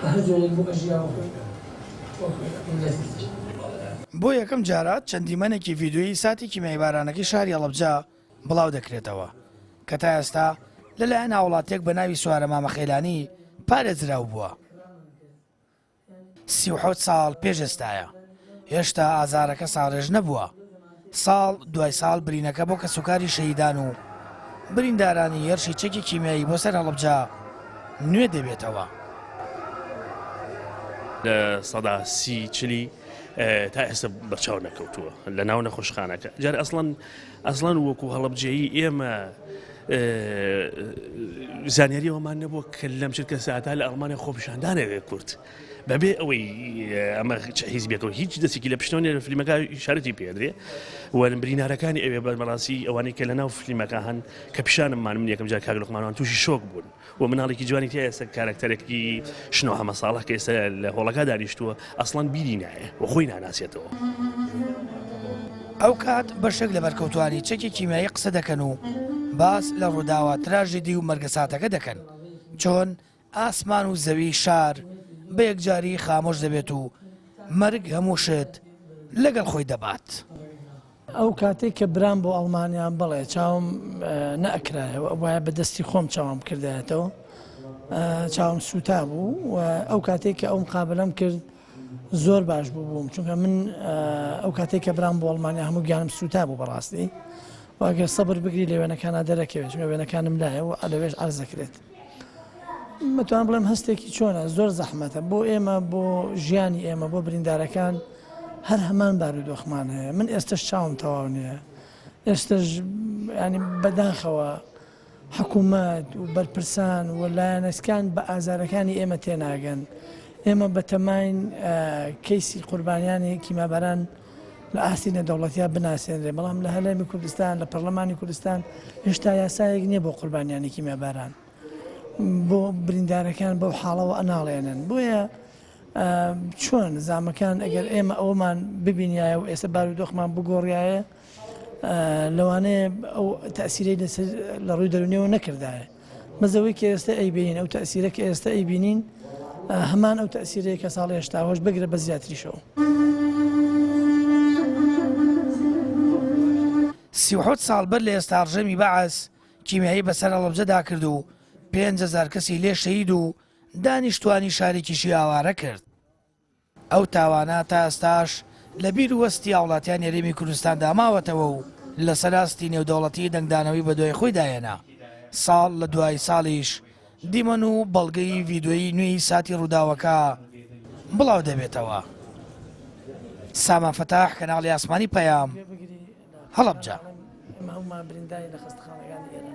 بە هەر جۆرێک بوو ئەژیا وەکو وەکو لەزیز. بۆ یەکەم جارە چەند دیمەنێکی ڤیدیۆیی ساتی کیمیاییبارانەکەی شاری هەڵەبجە بڵاو دەکرێتەوە کە تا ئێستا لەلایەن هاوڵاتیەک بە ناوی سوارە مامەخێلانی پارێزراو بووە. 37 ساڵ پێش ئێستایە هێشتا ئازارەکە ساڕێژ نەبووە ساڵ دوای ساڵ برینەکە بۆ کەسوکاری شەهیدان و بریندارانی هێرشی چەکی کیمیایی بۆ سەر هەڵەبجە نوێ دەبێتەوە. 30% چلی تا ئێستا بەرچاو نەکەوتووە لە ناو نەخۆشخانەکە جار ئەسڵەن ئەسڵەن وەکو هەڵەبجەیی ئێمە زانیاری ئەومان نەبووە کە لەم چرکە ساعتە لە ئەڵمانیا خۆپیشاندانێک کورد بەبێ ئەوەی ئەمە چ حیزبێکەوە هیچ دەستێکی لە پشتەوە نیە لە فلیمەکە ئیشارەتی پێدرێ و برینارەکانی ئەوێ بەڕاستی ئەوانەی کە لە ناو فلیمەکە هەن کە پیشانم مان من یەکەم جار کاک لوقمانوان تووشی شۆک بوون و مناڵێکی جوانی تیا ئێستا کارەکتەرێکی شنۆ حەمە ساڵح کە ئێستا لە هۆڵەکە دانیشتووە ئەسڵەن بیری نایە و خۆی ناناسێتەوە. ئەو کات بەشێک لە بەرکەوتوانی چەکی کیمیایی قسە دەکەن و باس لە ڕووداوە تراژیدی و مەرگەساتەکە دەکەن چۆن ئاسمان و زەوی شار بە یەکجاری خامۆش دەبێت و مەرگ هەموو شت لەگەڵ خۆی دەبات. ئەو کاتەی کە برام بۆ ئەڵمانیا بەڵێ چاوم نەئەکرایەوە ئەبوایە بە دەستی خۆم چاوم بکردایەتەوە چاوم سووتا بوو و ئەو کاتێک کە ئەو مقابلەم کرد زۆر باش بوو بووم چونکە من ئەو کاتێک کە برام بۆ ئەڵمانیا هەموو گیانم سووتا بوو بەڕاستی واگەر سەبر بگری لە وێنەکانە دەرەکەوێت چونکە وێنەکانم لایە و لەوێش عەرز دەکرێت متوان بڵێم هەستێکی چۆنە زۆر زەحمەتە بۆ ئێمە بۆ ژیانی ئێمە بۆ بریندارەکان هەر هەمان بارودۆخمان هەیە من ئێستش چاوم تەواو نییە ئێستش ینی بەداخەوە حکوومەت و بەرپرسان و لایەنەکان بە ئازارەکانی ئێمە تێناگەن ئێمە بەتەماین کەیسی قوربانیانی کیماباران لە ئاستی نێودەوڵەتیا بناسێنرێ بەڵام لە هەرێمی کوردستان لە پەرلەمانی کوردستان هێشتا یاسایەک نییە بۆ قوربانیانی کیمیاباران بۆ بریندارەکان بەو حاڵەوە ئەناڵێنن بۆیە چۆن زامەکان ئەگەر ئێمە ئەومان ببینایە و ئێستا بارودۆخمان بگۆڕایە لەوانەیە ئەو تەسیرەی لەسەر لە ڕووی دەرونیەوە نەکردایە بەس ئەوەی کە ئێستا ئەیبینین ئەو تەئسیرە کە ئێستا ئەیبینین هەمان ئەو تەئسیرەیە کە ساڵی هەشتاوەش بگرە بە زیاتریشەوە. 37 ساڵ بەر لە ئێستا ڕژێمی بەعس کیمیایی بەسەر هەڵەبجەدا کرد و 5000 کەسی لێ شەهید و دانیشتوانی شارێکیشی ئاوارە کرد. ئەو تاوانە تا ئێستاش لە بیر و هەستی هاوڵاتیانی هەرێمی کوردستاندا ماوەتەوە و لەسەر ئاستی نێودەوڵەتی دەنگدانەوەی بەدوای خۆیدا هێنا، ساڵ لە دوای ساڵیش دیمەن و بەڵگەی ڤیدیۆیی نوێی ساتی ڕووداوەکە بڵاو دەبێتەوە. سامان فەتاح، کەناڵی ئاسمانی پەیام، هەڵەبجە.